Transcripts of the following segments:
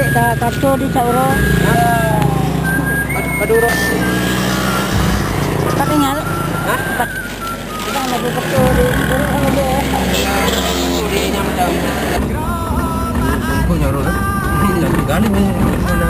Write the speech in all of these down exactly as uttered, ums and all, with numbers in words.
Ka, ka tu di Sauro. Pad-, paduro. Pat ingat? Hah? Pat. Kita lagi betul di, di, di, di. Kok nyaru lah? Yang tiga ni mana?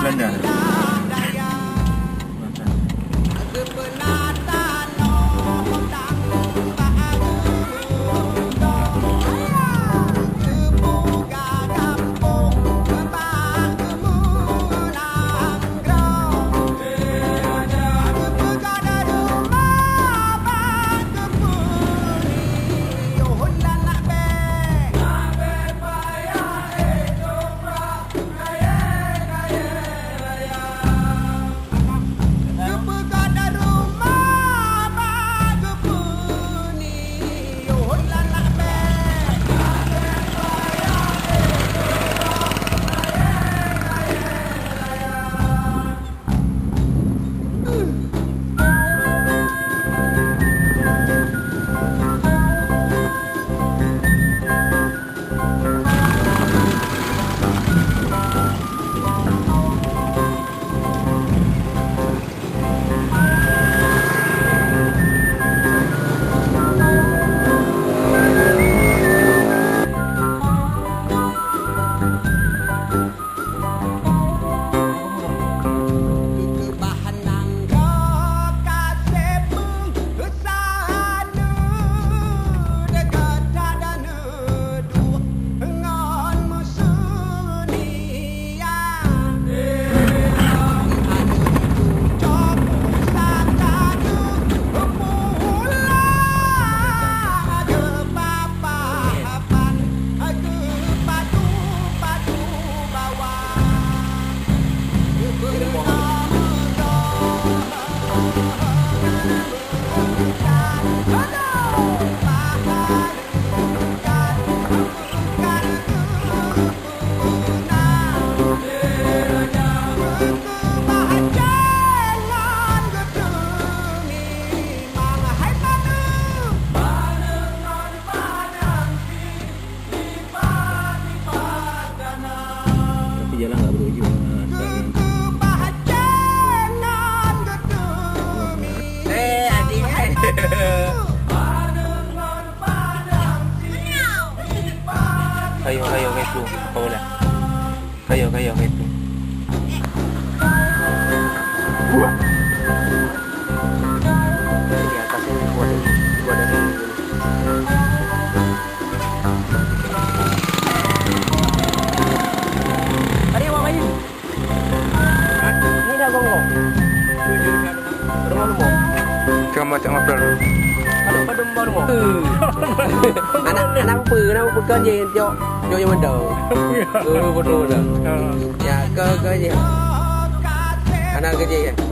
Belanda. Tapi jalan nggak berujuk. Eh, adik, eh. Kayu, kayu, kayu. Kau lah. Kayu, kayu, kayu. Di atas ini kuat, kuat dari ini. Tadi awak main. Ni dah gong-gong. Rumah-rumah. Tengah masak makan. Ada pada rumah-rumah. Anak, anak apa? Anak apa kan je tiok, tiok yang mana? Oh, bodoh dah. Ya, ke, ke je. Anak kerja kan?